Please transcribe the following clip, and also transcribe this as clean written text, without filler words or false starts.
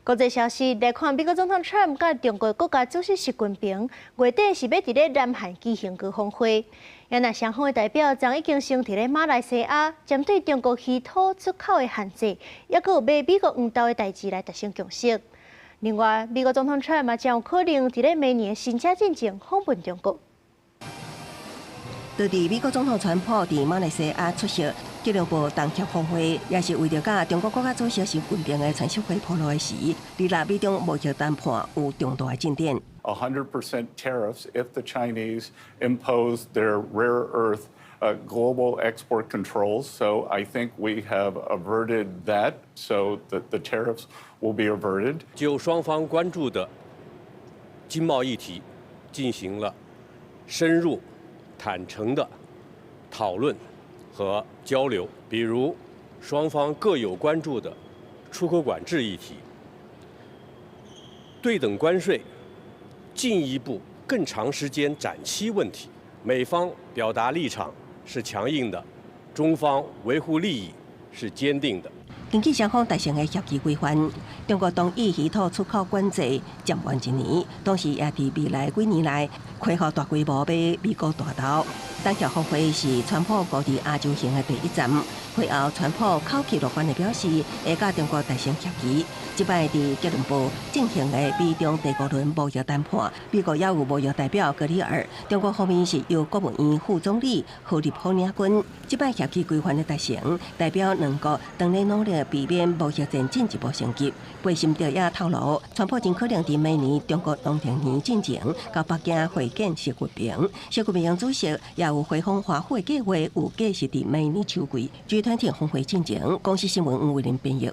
國際消息來看，美國總統川普佮中國國家主席習近平月底是欲佇咧南韓舉行高峰會。啊若雙方的代表昨已經先佇咧馬來西亞，針對中國稀土出口的限制，抑閣有買美國黃豆的代誌來達成共識。另外，美國總統川普嘛將有可能佇咧明年新春進前訪問中國。就佇美國總統川普佇馬來西亞出席吉隆坡東協峰會，也是為著佮中國國家主席習近平的川習會鋪路的時，二六美中貿易談判有重大的進展。 100% tariffs if the Chinese impose their rare earth global export controls. So I think we have averted that, so that the tariffs will be averted. 就雙方關注的經貿議題進行了深入、坦誠的討論和交流，比如雙方各有關注的出口管制議題、對等關稅進一步更長時間展期問題。美方表達立場是強硬的，中方維護利益是堅定的。根據雙方達成的協議規範，中國同意稀土出口管制暫緩一年，同時也佇未來幾年內恢復大規模買美國大豆。東協峰會是川普五日亞洲行的第一站，會後川普口氣樂觀的表示，會佮中國達成協議。這擺佇吉隆坡進行的美中第五輪貿易談判，美國也有貿易代表格里爾，中國方面是由國務院副總理何立峰領軍。這擺協議規範的達成，代表兩國當咧努力避免貿易戰進一步升級。貝森特也透露，川普真可能佇明年中國農曆年進前，到北京會見習近平。習近平主席也有回訪華府的計劃，預計是佇明年秋季。G20峰會進前，公視新聞吳偉林編譯。